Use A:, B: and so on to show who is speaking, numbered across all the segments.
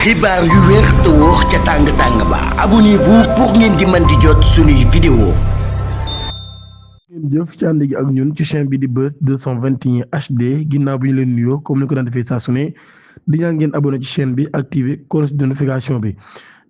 A: xibaar yu wér te wóor ca tàng-tàng ba abonnez-vous pour ngeen di mën di jot suñuy vidéo.
B: jëf ci ànd gi ak ñun ci chaîne bi di Buzz 221 HD ginnaaw bi ñu leen nuyoo comme ni ko daan defee saa su ne di ñaan ngeen abonné ci chaîne bi activé cloche de notification bi.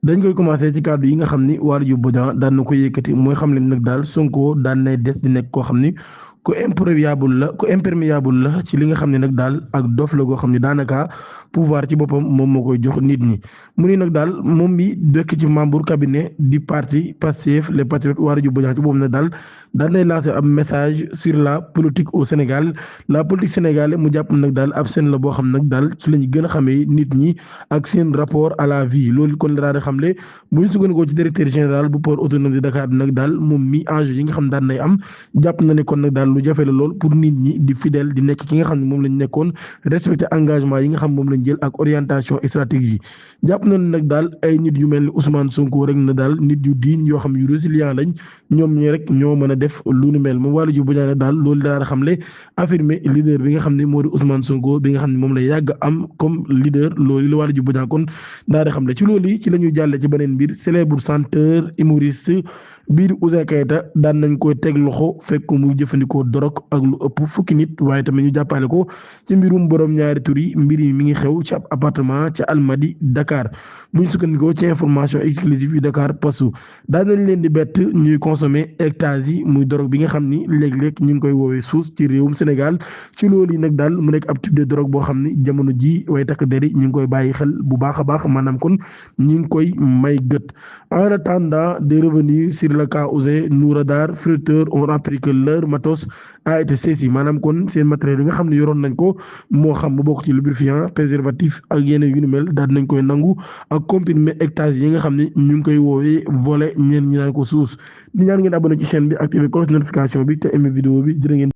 B: dañ koy commencé ci kàddu yi nga xam ni Waly Bodian daan na ko yëkkati mooy xam leen nag daal Sonko daan nay des di nekk koo xam ni ku imperméable la ci li nga xam ne nag daal ak dof la goo xam ne daanaka pouvoir ci boppam moom moo koy jox nit ñi mu ni nag daal moom mi dëkk ci membre cabinet du parti Pastef les patriotes Waly Bodian ci boobu nag daal daan nay lancer ab message sur la politique au Sénégal la politique sénégalaise mu jàpp nag daal ab scène la boo xam nag daal ci lañu gën a xamee nit ñi ak seen rapport à la vie loolu kon la daal di xamle bu ñu sukkandikoo ci directeur général bu port autonome de Dakar nag daal moom mi enjeu yi nga xam daan nay am jàpp na ne kon nag daal lu jafe la lool pour nit ñi di fidèle di nekk ki nga xam ne moom lañ nekkoon respecter engagement yi nga xam moom lañ jël ak orientation stratégie jàpp na ne nag daal ay nit yu mel ni Ousmane Sonko rek na daal nit yu diin yoo xam yu résilient lañ ñoom ñi rek ñoo mën a def lu nu mel moom Waly Bodian daal loolu daal xamle affirmé leader bi nga xam ne moo di Ousmane Sonko bi nga xam ne moom la yàgg am comme leader loolu la Waly Bodian kon daal di xamle ci loolu yi ci la ñuy jàlle ci beneen mbir célèbre chanteur humoriste bii di Ouzin Keita daan nañ koy teg loxo fekk ko muy jëfandikoo dorog ak lu ëpp fukki nit waaye tamit ñu jàppale ko ci mbirum borom ñaari tur yi mbir yi mi ngi xew ci ab appartement ca Almadi Dakar bu ñu sukkandikoo ci information exclusive yu Dakar Post daan nañ leen di bett ñuy consommer ecstasy yi muy dorog bi nga xam ni léeg-léeg ñu ngi koy woowee suus ci réewum Sénégal ci loolu yi nag daal mu nekk ab type de drogue boo xam ni jamono ji way takk deri ñu ngi koy bàyyi xel bu baax a baax maanaam kon ñu ngi koy may gët en attendant de revenir sur le cas Ouzin nos radars fructeurs ont appris que leur matos a été saisi maanaam kon seen matériel yi nga xam ne yoroon nañ ko moo xam mu bokk ci lubrifiant préservatif ak yeneen yu ni mel daal nañ koy nangu ak comprimé ecstasy yi nga xam ne ñu ngi koy woowee volet ñeen ñi naan ko suus di ñaan ngeen abonné ci chaîne bi activé cloche notification bi te aimé vidéo bi jërë ngeen